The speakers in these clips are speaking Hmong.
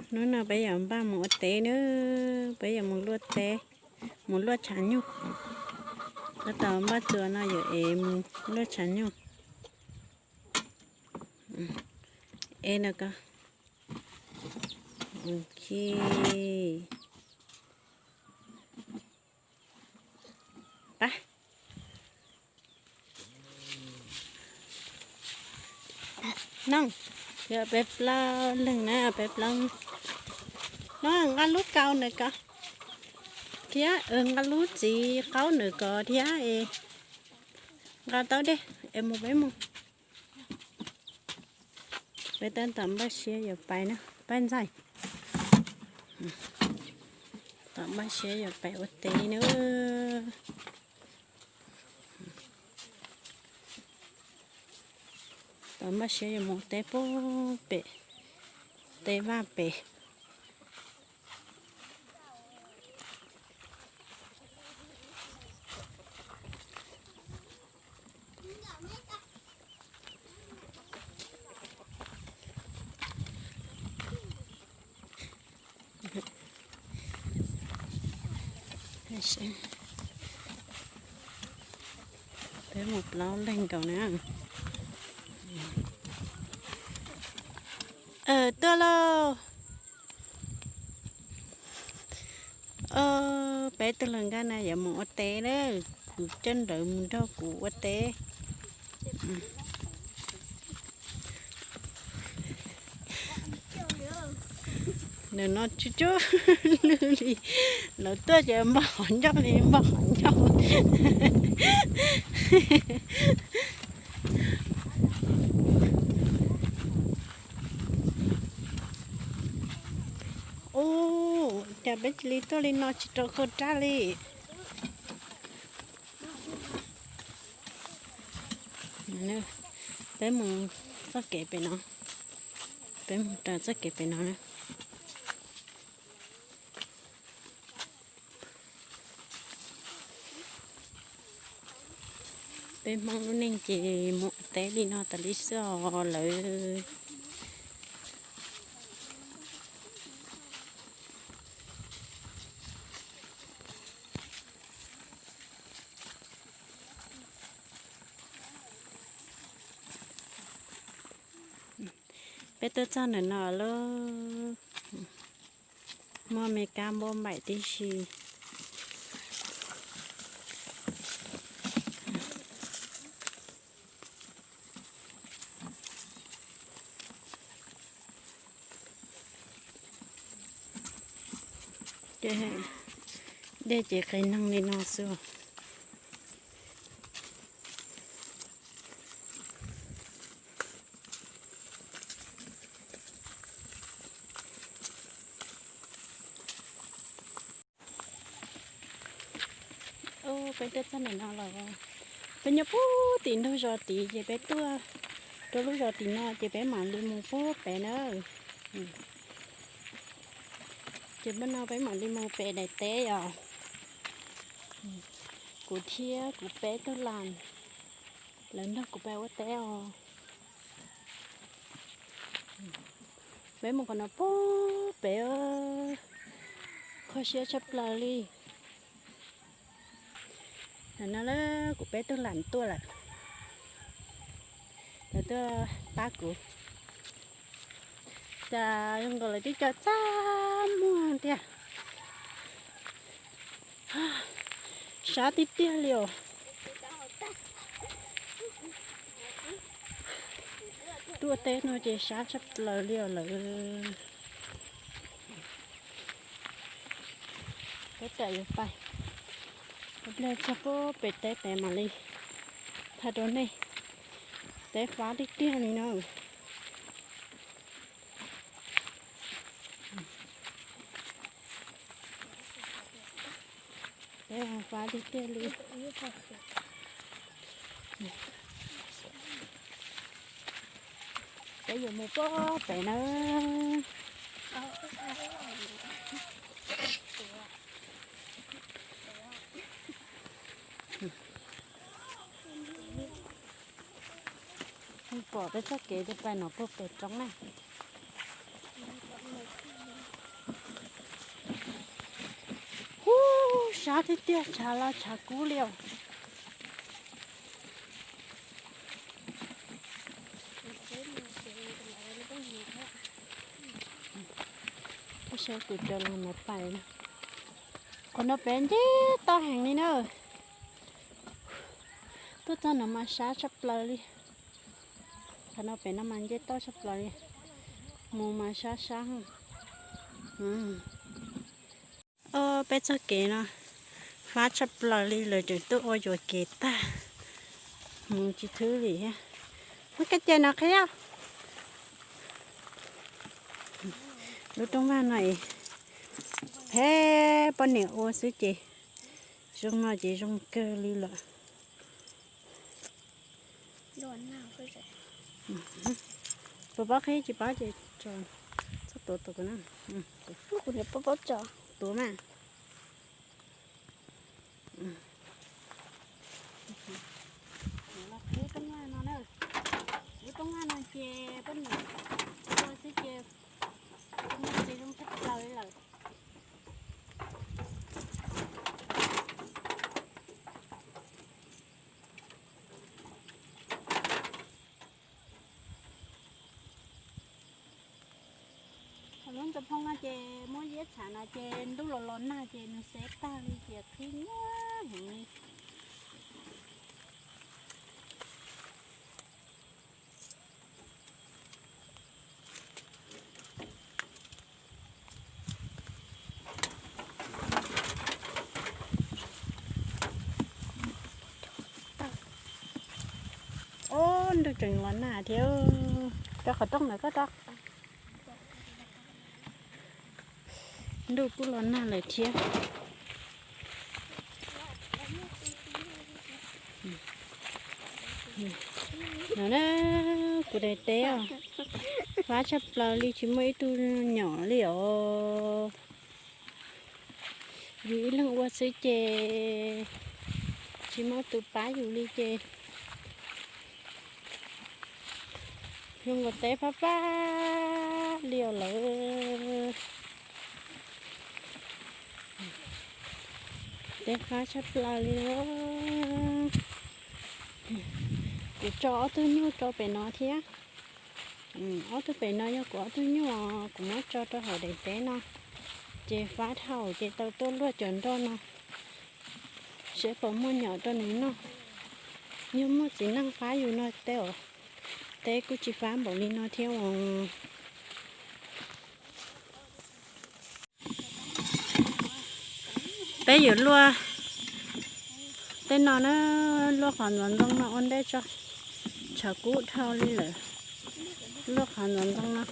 Hnub no peb yuav npaj mus ua teb na, peb yuav mus luaj teb, mus luaj tshav nyuj. Tab tom npaj txuas no yuav ev mus luaj tshav nyuj. Ev no ko. Ok. Pab. Noog, yog peb plaub leeg na, peb plaub. No nqa lub kaus nws ko thiab, nqa lub txiv qaub nws ko thiab es nqa tau dej es mus peb mus. Peb tab tom npaj siab yuav pais na, pab ntxaij. Tom npaj siab yuav pais ua teb na. Tom npaj siab yuav mus teb puag pem teb vaj pem. Peb mus plaub leeg nkaus na. Tuaj lauj. Peb tug hluas nkauj no yuav mus ua teb na, kuv coj nrog mus nrog kuv ua teb. Nws no tsuj tsuj lwj li, lawv tuaj ces npog qhov ncauj li npog qhov ncauj. Ua cas peb cia li tuaj li no tsis rau khau raj li. Peb mus txoj kev pem no, peb mus raws txoj kev pem no na. Peb Hmoob lub neej ces mus teb li no tas li xwb os lawv. Peb tuaj txog ntawm no lauj, muaj me kab npauj npaim tib si. Dej ces qis neeg li no xwb. Peb tuaj txog ntawm no lawm. Peb nyob puag tim ntug zos tid ces peb tuaj rau lub zos tim no ces peb mam li mus puag pem na. Ces peb no peb mam li mus pem daim teb os. Kuv thiab kuv peb tug las lawv nrog kuv peb ua teb os. Peb mus qhov no puag pem, kho siab tshaj plaws li. Ntawm no kuv peb tug las tuaj lawm, lawv tuaj pab kuv. Cas zoo nkaus lawv twb cov txaj muag tiag. Sab tiag tiag li os. Tuaj teb no ces sab tshaj plaws li os lawm. Peb tam yuav pais, ib pliag txog puag pem teb pem mam li thaij rau nej. Teb fab tiag tiag li no. Teb fab tiag tiag li. Peb yuav mus puag pem na. Pom peb txoj kev pais no puag pem roob na. Tshav tiag tiag, tshav los tshav kub li os. Peb saib kuv cov los no pais na. Qhov no pem nce toj heev li na. Tuaj txog no mas sab tshaj plaws li. Qhov no pem no mas nce toj tshaj plaws li. Mus mas sab sab. Peb txoj kev no fab tshaj plaws li, lawv tseem tuaj ua yuam kev tag, mus tsis thwb li thiab. Muab kab ce no qhib. Lub rooj vag no es peb poj niam ua xwb ces zoo no ces zoo kawg li lawm. Puas paub qhib? Tsis paub ces tso, txhob tuav tus na. Tuav mas. Lub rooj vag no na, lub rooj vag no ces poj niam ua xwb ces zoo no ces zoo tshaj plaws li lawm. Lub ntoo phoo no ces muab iab tshav no ces ntuj los los nag ces nws xeb tag li ces qhib nyuaj heev li. Ob, ntuj tseem los nag thiab. Rau qhov rooj ntawd koj rau. Ntuj kuj los nag lawm thiab. No na, kuv daim teb os, fab tshaj plaws li tsis muaj ib tug nyom li os. Yus ib leeg ua xwb ces tsis muaj tus pab yus li ces zoo nkaus teb fab fab li os lawm. Teb fab tshaj plaws li os. Kuv tso ob tug nyuj rau pem no thiab. Ob tug pem no yog kuv ob tug nyuj, kuv muab tso rau hauv daim teb no. Ces fab dhau ces tau tuaj luaj cov nroj no, seb puas muaj nyom rau nws noj. Yog muaj txiv neej fab yus no tej, teb kuj tsis fab npaum li no thiab os. Peb yuav luaj tej no na, luaj qhov ntxoov ntxoo no ua ntej tso, tshav kub dhau li lawm. Luaj qhov ntxoov ntxoo no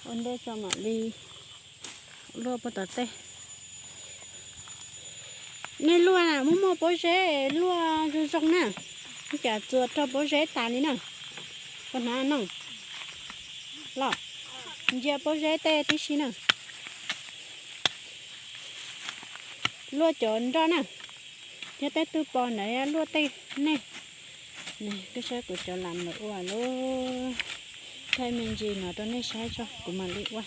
ua ntej tso mam li luaj puag tom tej. Nej luaj na, muaj muaj pob zeb luaj zoo zoo na, cas txuas raug pob zeb tas li na. Koj hnov no, los ntsia pob zeb tej tib si na. Luaj cov nroj na, thiab tej tug pos ntawd luaj tej nej. Koj saib kuv cov lam lawm ua lub thaij me ntsis no rau nej saib tso kuv mam li ua.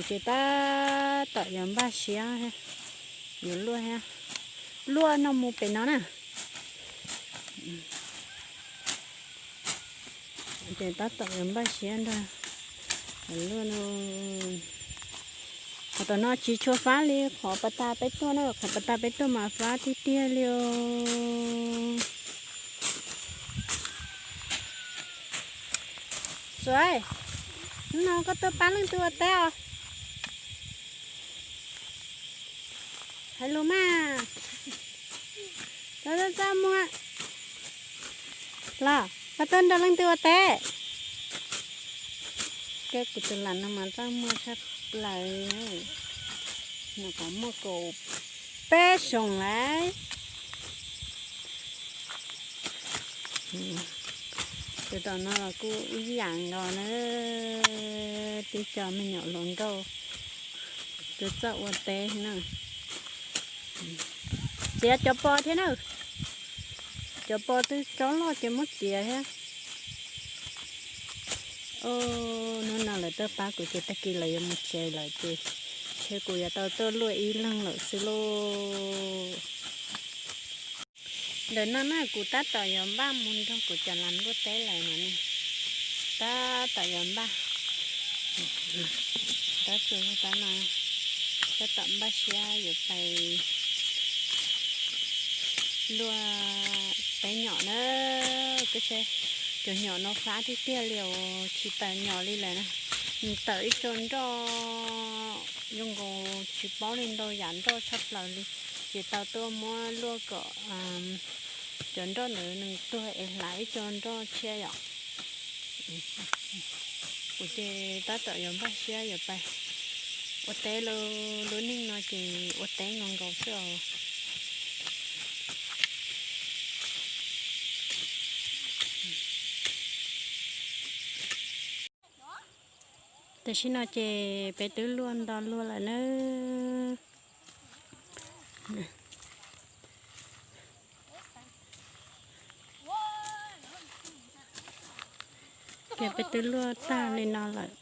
Ces tab tom yuav npaj siab yuav luaj thiab. Luaj no mus pem no na. Ces tab tom yuav npaj siab ntag. Luaj no, qhov tom no tsis tshua fab li qhov pas tas peb tuaj na, qhov pas tas peb tuaj mas fab tiag tiag li os. Xuav, hnub no koj tuaj pab leej twg ua teb os? Hais lus mas. Txaj txaj muag. Los koj tuaj nrog leej twg ua teb? Koj kuv tus lam no mas txaj muag tshaj plaws. Nws qhov muaj kaum peb xyoos lawm. Tus tom no los kuj ib yam nkaus na, tib co me nyuam hluas nkauj, tus txawj ua teb na. Txiav cov pos thiab na, cov pos twb tsob loj ces muab txiav thiab. Hnub no lawv tuaj pab kuv ces tag kis lawv yuav mus tsev lawm ces Ces kuv yuav tau tuaj luaj ib leeg lawm xwb lauj. Ntawm no na kuv tab tom yuav npaj mus nrog kuv cov lam luaj teb lawm no ne. Tab tom yuav npaj, tab tom, tab tom npaj siab yuav pais luaj teb nyom na. Koj saib, cov nyom no fab tiag tiag li os, tsis tawm nyom li lawm na. Nws tawm ib co nroj zoo nkaus tsis paub li, ntau yam nroj tshaj plaws li, ces tau tuaj muab luaj kom cov nroj ntawd nws tuag es hlav ib co nroj tshiab yom. Kuv ces tab tom yuav npaj siab yuav pais ua teb, lub neej no ces ua teb nkaus nkaus xwb os. Tam sim no ces peb twb luaj nto luaj lawm nawb. Ces peb twb luaj tag li no lawm.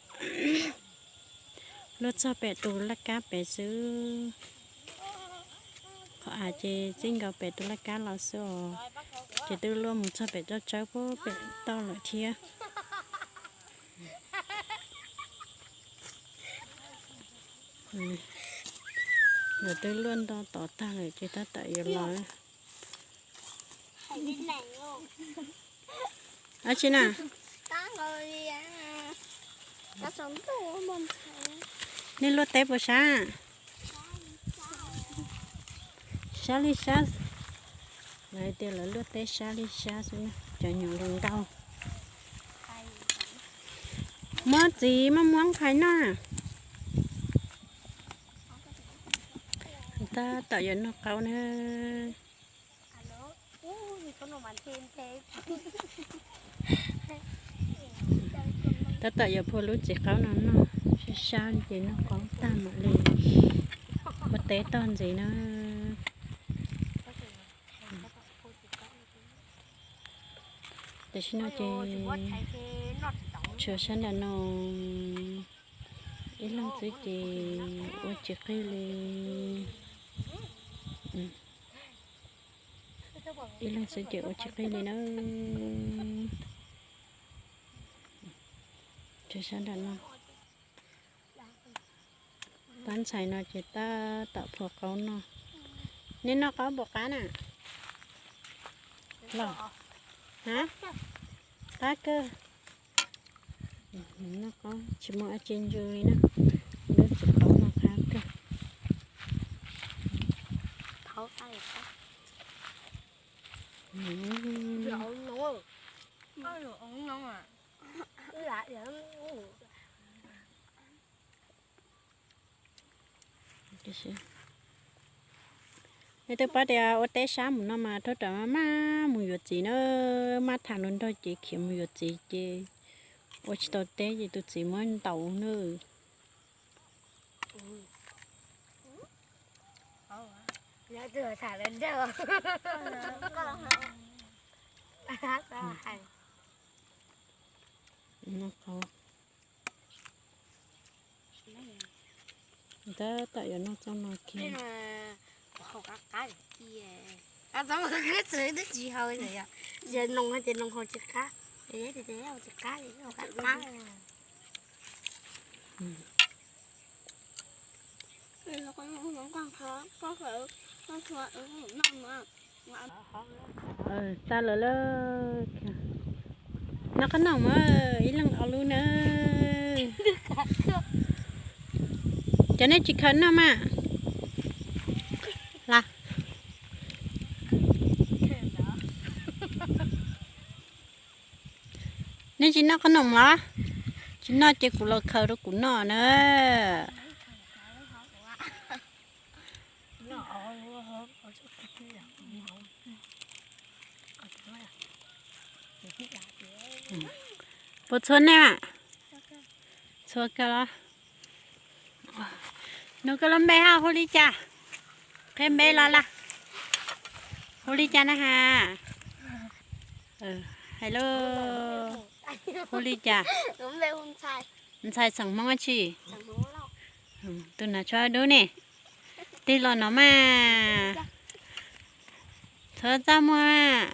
Luaj txog pem tus laj kab pem xwb. Qhov av ces txij nkaus pem tus laj kab los xwb os. Ces twb luaj mus txog pem toj tsawb puag pem toj lawm thiab. Lawv twb luaj nto tod tag lawm ces tab tom yuav los. Ab tsi na, nej luaj teb puas sab? Sab li sab. Lawv hais tias lawv luaj teb sab li sab xwb na, cov nyom los ntau. Muab txiv muab muab nqhais noj. Tab tom yuav noj qaub na. Tab tom yuav phua lub txiv qaub no noj, sab sab ces noj qaub tag mam li ua teb toj ntxiv na. Tam sim no ces tshuav sab nram no ib leeg xwb ces ua tsis qig li. Ib leeg xwb ces ua tsis qig li na. Tshuav sab nram no. Pab ntxhais no ces tab tom phua qaub noj. Nej noj qaub puas qab na? Los, ha, qab kawg. Noj qaub tsis muaj dab tsi ntsw li na. Lub txiv qaub no qab kawg. Nej twb paub tias ua teb sab mus no mas thaj tsam maj mus yuav txiv na, maj tham hluas nraug ces khiav mus yuav txiv ces ua tsis tau teb ces tus txiv muab ntaus na. Tab tom yuav noj txoj no kiag. Tag lawm lauj. Noj qab noj mas ib leeg ob lub na. Cov nej tsis khaws noj mas, las. Nej tsis noj qab noj mas, tsis noj ces kuv los khaws rau kuv noj na. Puas txhua nej? Txhua kawg los? Nug koj lub npe hab hu li cas? Qhia npe los las. Hu li cas na has? Hais lauj. Hu li cas? Ntxhais xeem Hmoob dab tsi? Tus nas tsho dub ne, tig los no mas. Txhob txaj muag.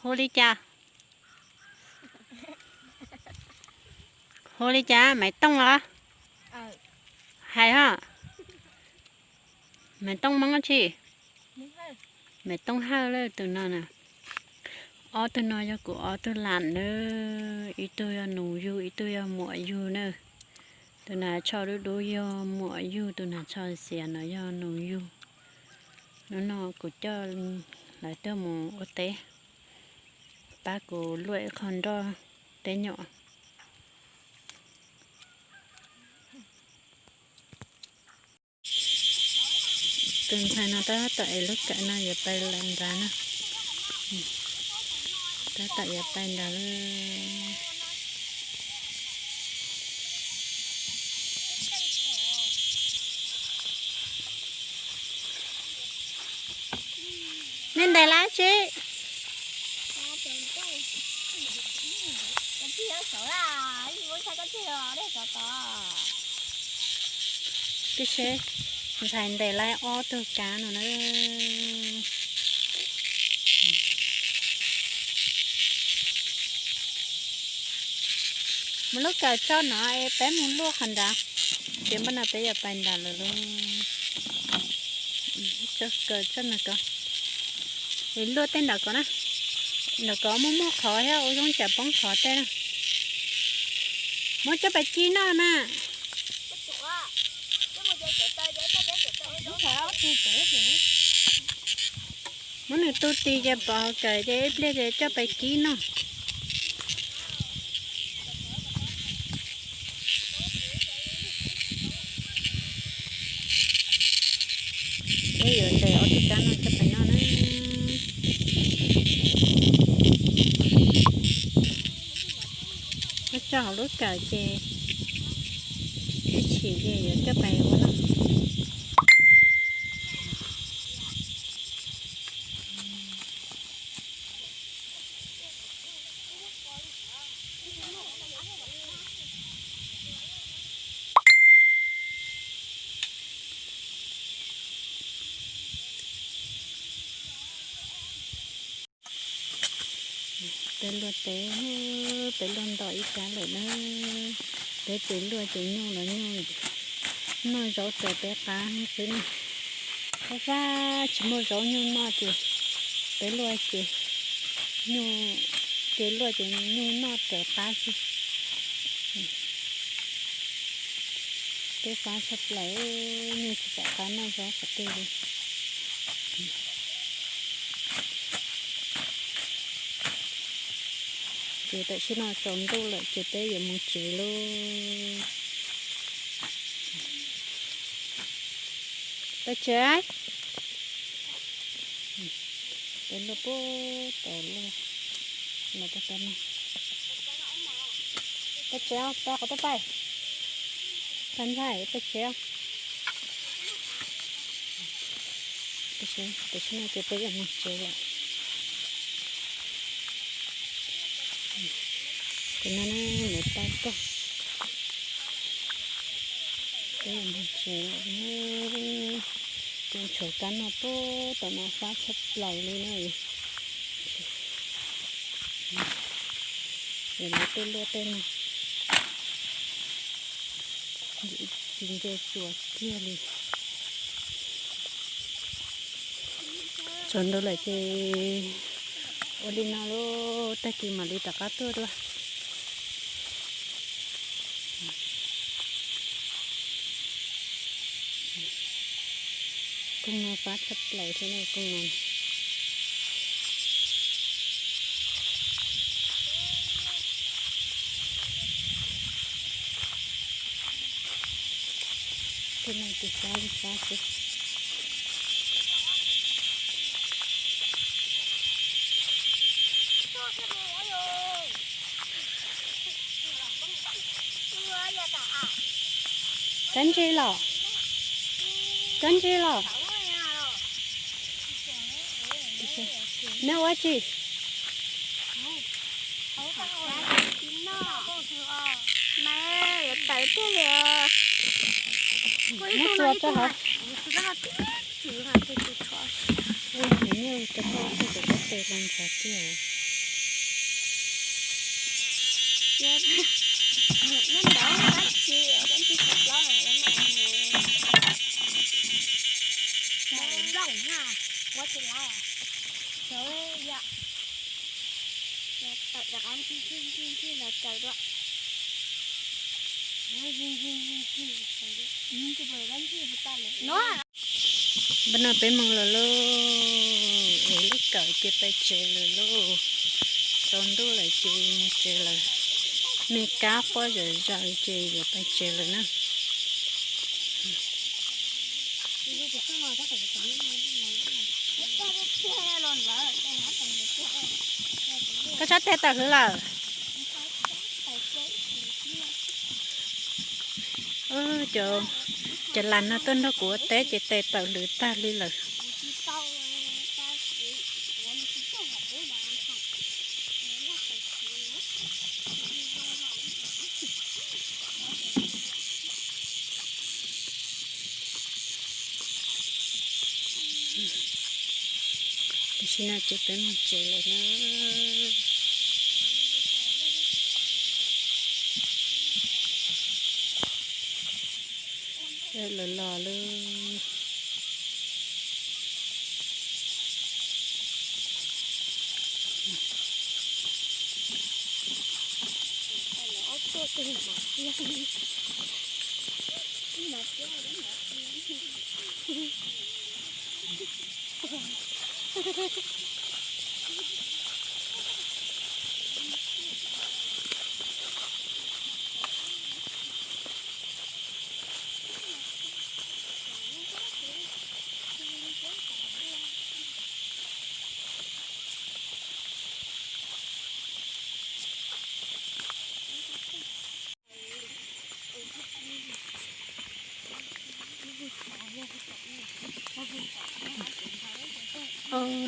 Hu li cas? Hu li cas, Maiv Tooj los? Hais ho. Maiv Tooj Hmoob tsi? Maiv Tooj Hawj lawm tus no na. Ob tug no yog kuv ob tug lam na, ib tug yog nus yug, ib tug yog muam yug na. Tus nas tsho dub dub yog muam yug, tus nas tsho xiav no yog nus yug. Hnub no kuv coj lawv tuaj mus ua teb, pab kuv luaj ib qho nroj teb nyuam. Tus ntxhais no tab tom ev lub kawm no yuav pais lawm nrad na. Tab tom yuav pais nrad. Nej ntes lawm tsi? Tib si, ntxhais ntes lawm ob tug kab no na. Muab lub kawm tso no es peb mus luaj qhov nrad, ces npaj no peb yuav pais nrad lawm lauj. Tso kawm tso nram ko, es luaj tej nram ko na. Nram ko muaj muaj qhov thiab, ua zoo tsam poob qhov tej na. Muab coj pais ci noj mas. Muab nws tu ti ces pov hauv kawm ces ib pliag ces coj pais kib noj. Peb yuav ntes ob tug kab no coj pais noj na. Muab tso hauv lub kawm ces ib chim ces yuav coj pais ua noj. Peb luaj teb, peb luaj nto ib kab lawm na. Peb tus luaj ces nyuj los nyuj noj zaub raws peb qab xwb na. Fab fab tsis muaj zaub nyuj noj ces peb luaj ces nyuj, ces luaj ces nyuj noj raws qab xwb. Peb fab tshaj plaws, nyuj tsis pom qab noj zaub qhov twg li. Ces tam sim no tsaus ntuj lawm ces peb yuav mus tsev lauj. Peb tsev. Peb luaj puag tom luaj los puag tom no. Peb tsev, peb qhov twb pais. Peb ntxhais, peb tsev. Tam sim no ces peb yuav mus tsev lawm. Tus no na, nws tau tuaj. Peb yuav mus tsev lawm. Tus ntshauv kab no puag tom no fab tshaj plaws li na. Yog lawv tej luaj tej no, tsis nce tsuas kiag li. Tsaus ntuj lawm ces ua li no lauj, tag kis mam li rov qab tuaj dua. Koog no fab tshaj plaws thiab na, koog no. Tej no ces fab li fab xwb. Kab ntsig los? Kab ntsig los? Neb ua tsi? Tawm tiag li os. Muab txua rau hauv. Ua niam nyuj rau koj tej tus koj tes los ntshav tiag. Npaj no peb mus lawm lauj, es lub kawm ces pais tsev lawm lauj. Tsaus ntuj lawm ces mus tsev lawm. Me kab pob zom zaws ces yuav pais tsev lawm na. Koj sab tes tawm hwv lawm. Cov, cov las no tuaj nrog kuv ua teb ces tes tawm lwm tag li lawm. Tam sim no ces peb mus tsev lawm na. Peb lawv los lawm.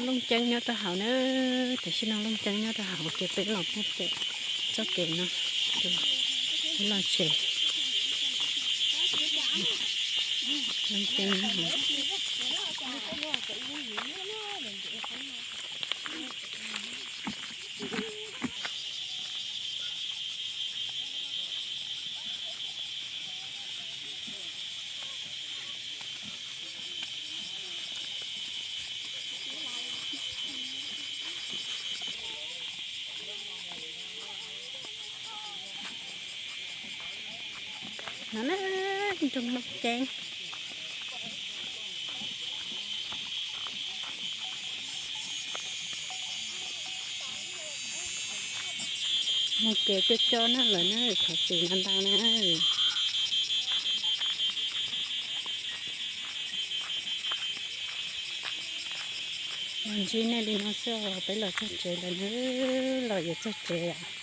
Looj ceeb nyob rau hauv na, tam sim no looj ceeb nyob rau hauv ces peb los pem txoj kev no, peb los tsev. Looj ceeb nyob hauv. No na, nroog Looj Ceeb. Mus kev coj coj na lawm na, thov txim ntau ntau na. Los ntsib nej li no xwb os, peb los txog tsev lawm na, los yuav txog tsev.